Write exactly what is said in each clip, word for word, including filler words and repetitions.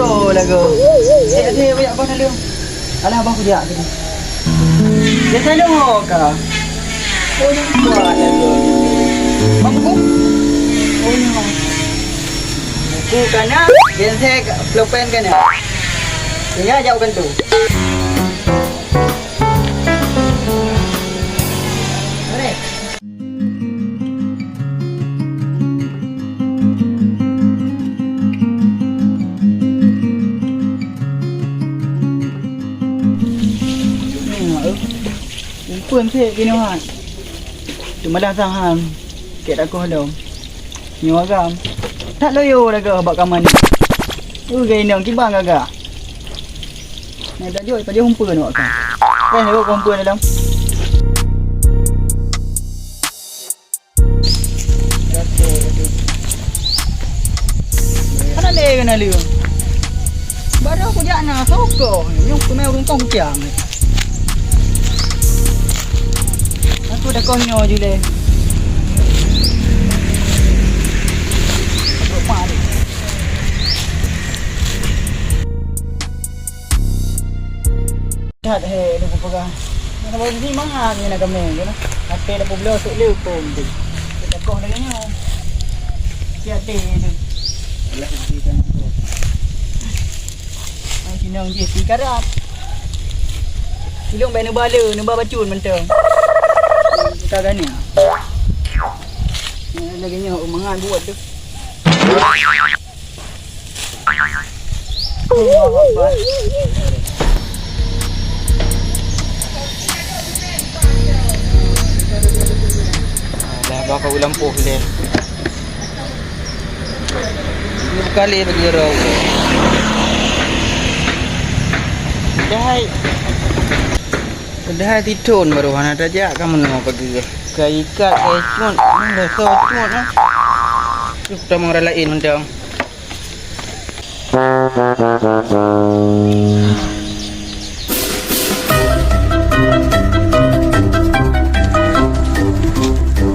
Oh, lagu. Eh, ada banyak bang dalam. Alah, abang kujak tadi. Dia selalu ho ka. Oh, yang kuat lagu. Bang buku? Oh, ya. Buku kana, genset pulpen kana. Tinggal jauh kan tu. Teumpat sép binoe han. Teumadah sang han. Kèk takoh lom. Nyoe agam. That loyo lagèe bak kaman nyoe. Uh, gai inong kiban gagah. Nah, tajok, tajok humpeu nyoe agam. Eh, tajok humpeu dalam. Hana lé keunan lé. Baru kujak na sokong. Nyang peumain ureueng kong kucang. Aku dah kong nyoe ju lé. That he, aduh, kupeugah. Nyan abang ni mangat nyan kameng tu lah. Até dah peubloe suk le pom tu. Kita koh dah nyoe. Siap deh tu. Alah, kita kan tu. Ai, sinong jih, pi karat. Ilong bae neuba le, neuba bacun mantong. Kita gani. Lagi nyoe mangat buat tu. Dah bakal ulang poh leh. Ini kali bagi orang. Dah hai. Padahai tithon baru hana tajak ka meunoe pagi. Ka ikat, ka icut, hmm, dah soe cut, ah. Tuh, tamong orang lain mantong.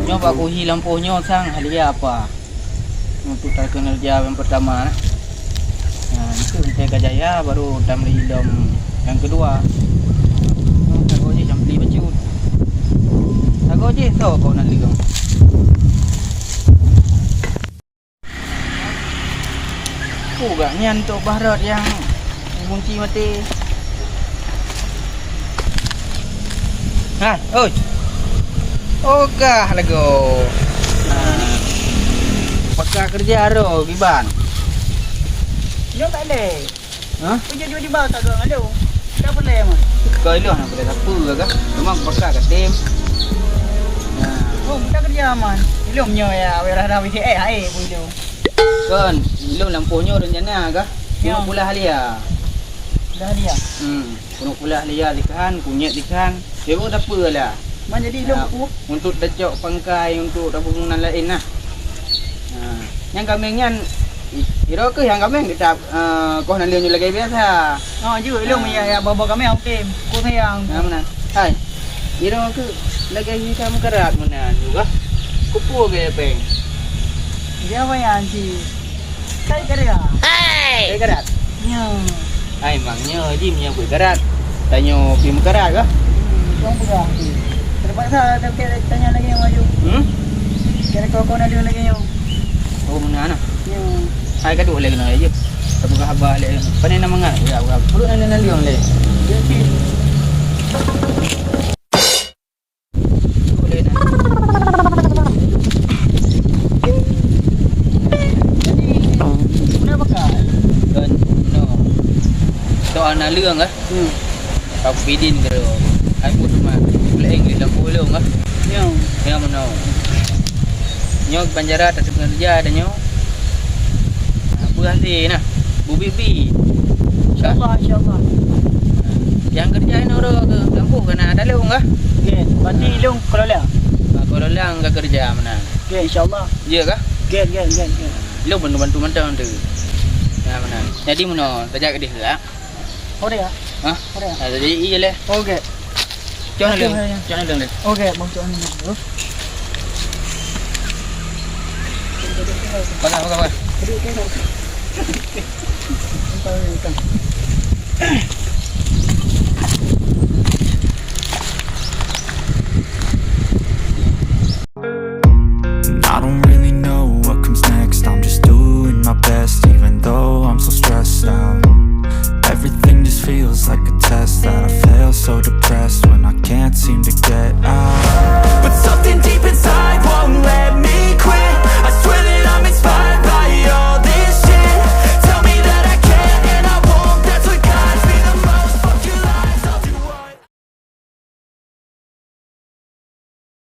Nyoe bak kuhi lampôh nyoe sang, halia apa? Untuk takenerja yang pertama, nah. Nah, itu sampai ka jaya, baru tameulilom yang kedua. Sagoe jih nyang beli bacut. Sagoe jih soe kau nak lilom. Peue gak nyan tu bah rot nyang gunci maté. Hai, oi. Ogah lagoe. Nah. Paka keureuja roh kiban. Nyoe tak lé. Hah? Peue jeuet tiba-tiba ka geuh ngalô? Ka peureulèe, Man? Ka ilôn hana peureulèe sapeue kah? Cuma paka ka tem. Nah. Oh, mudah keureuja, Man. Ilôn nyoe ya, wéh rara W C S, hai, peue ilôn. Kon, ilôn lampôh nyoe reuncana kah? Ya. Keuneuk pula halia. Pula halia? Hmm, keuneuk pula halia dikhan, kunyét dikhan. Sibuk sapeue lah. Man jadi ilôn peue? Untuk tacok pangkai, untuk tapeue bangunan laén nah. Nah, nyang kameng nyan, i-, iroe keuh nyang kameng kita, eh, koh naleueng lagèe biasa. Oh, jeuet ilôn ya, ya, bawa kameng, oke. Ku sayang. Nah, meunan. Hai. Iroe keuh lagèe kita meukarat meunan juga. Kupeue gaya peng. Dia apa ya, Anci? Kai karat. Hai! Kai karat. Nyo. Hai, mang nyoe jih meunyoe buet karat. Tanyoe pi meukarat kah? Hmm, kong peugah tu. Terpaksa tanya lagi yang maju. Hmm? Kira kau kau nak lagi yang. Oh, meunan nah. Nyo. Hai, ka duek lé keunoe jih. Tapeugah haba lé. Pane na mangat? Ya, ya. Perut na na liong lé. Ya, sih. Jadi, guna bakar? Kan, no. Soal naleueng, eh? Hmm. Kau bidin ke? Hai, pun rumah. Leng di dalam pulung, eh? Ya. Ya, mana? Nyoe banjara tak sengaja ada nyoe. Apa hati nah? Bubi-bi. InsyaAllah, insyaAllah. Nyang keureuja inoe uroe keu lampôh keunan taleueng kah? Oke, berarti ilôn kelola. Ah, kelola ka keureuja meunan. Oke, insyaAllah. Iya kah? Oke, oke, oke, oke. Ilôn bantu-bantu mantong tu. Nah, meunan. Jadi meunoe, tajak keudeh kah? Udah ya? Hah? Udah ya? Ah, jadi iya leh. Oke. Cok na leueng. Cok na leueng leh. Oke, bang, cok na leueng dulu. Pegang, pegang, pegang.